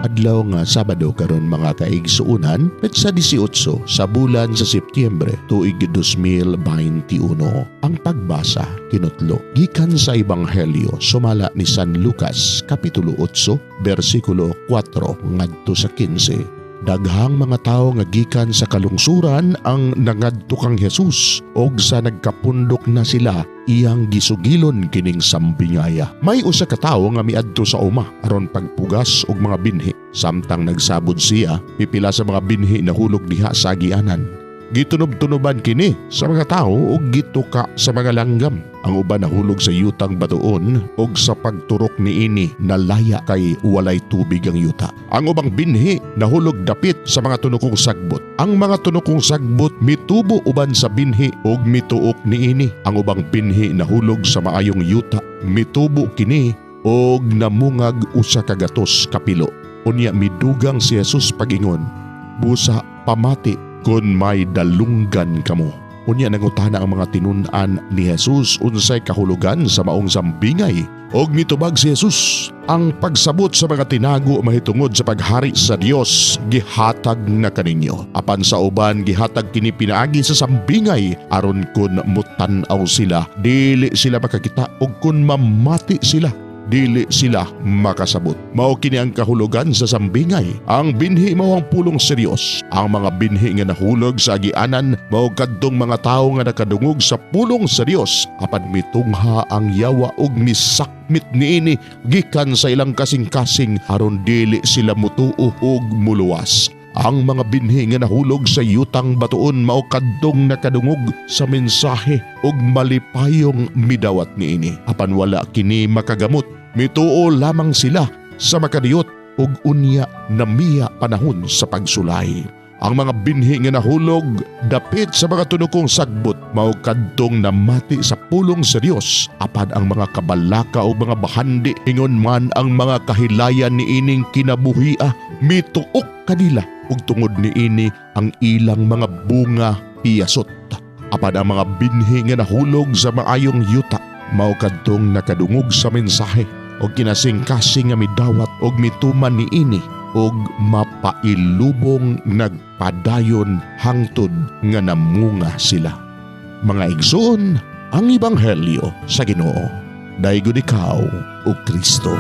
Adlaw nga Sabado karon, mga kaigsuonan, petsa 18 sa bulan sa Setyembre, tuig 2021. Ang pagbasa kinutlo gikan sa Ebanghelyo sumala ni San Lucas, kapitulo 8, bersikulo 4 ngadto sa 15. Daghang mga tawo nga gikan sa kalungsuran ang nangadto kang Jesus og sa nagkapundok na sila, iyang gisugilon kining sambingaya. May usa ka tawo nga miadto sa uma aron pagpugas og mga binhi. Samtang nagsabod siya, pipila sa mga binhi nahulog diha sa agianan. Gitunob-tunoban kini sa mga tao ug gituka sa mga langgam. Ang uban nahulog sa yutang batuon ug sa pagturok niini nalaya kay walay tubig ang yuta. Ang ubang binhi nahulog dapit sa mga tunokong sagbot. Ang mga tunokong sagbot mitubo uban sa binhi ug mituok niini. Ang ubang binhi nahulog sa maayong yuta. Mitubo kini ug namungag 100 kapilo. Unya midugang si Jesus pag-ingon, "Busa pamati kung may dalunggan kamo." Unya nangutana ang mga tinun-an ni Jesus unsay kahulugan sa maong sambingay. Og nitubag si Jesus, "Ang pagsabot sa mga tinago mahitungod sa paghari sa Dios gihatag na kaninyo. Apan sa uban gihatag kini pinaagi sa sambingay aron kun mutan-aw sila dili sila makakita ug kun mamati sila dili sila makasabot. Mao kini ang kahulugan sa sambingay. Ang binhi mao ang pulong sa Dios. Ang mga binhi nga nahulog sa agianan mao kadtong mga tawo nga nakadungog sa pulong sa Dios, apan mitungha ang yawa ug misakmit niini gikan sa ilang kasing-kasing aron dili sila mutuo ug muluwas. Ang mga binhi nga nahulog sa yutang batuon mao kadtong nakadungog sa mensahe ug malipayong midawat niini. Apan wala kini makagamot. Mituo lamang sila sa makadiyot ug unya namiya panahon sa pagsulay. Ang mga binhi nga nahulog dapit sa mga tunokong sagbot mao kadtong namati sa pulong sa Dios, apan ang mga kabalaka o mga bahandi ingon man ang mga kahilayan niining kinabuhia mituok kanila ug tungod niini ang ilang mga bunga piyasot. Apan ang mga binhi nga nahulog sa maayong yuta mao kadtong nakadungog sa mensahe og kinasingkasing nga midawat og mituman niini og mapailubong nagpadayon hangtod nga namunga sila. Mga igsoon, ang ebanghelyo sa Ginoo. Daygon ikaw, o Kristo.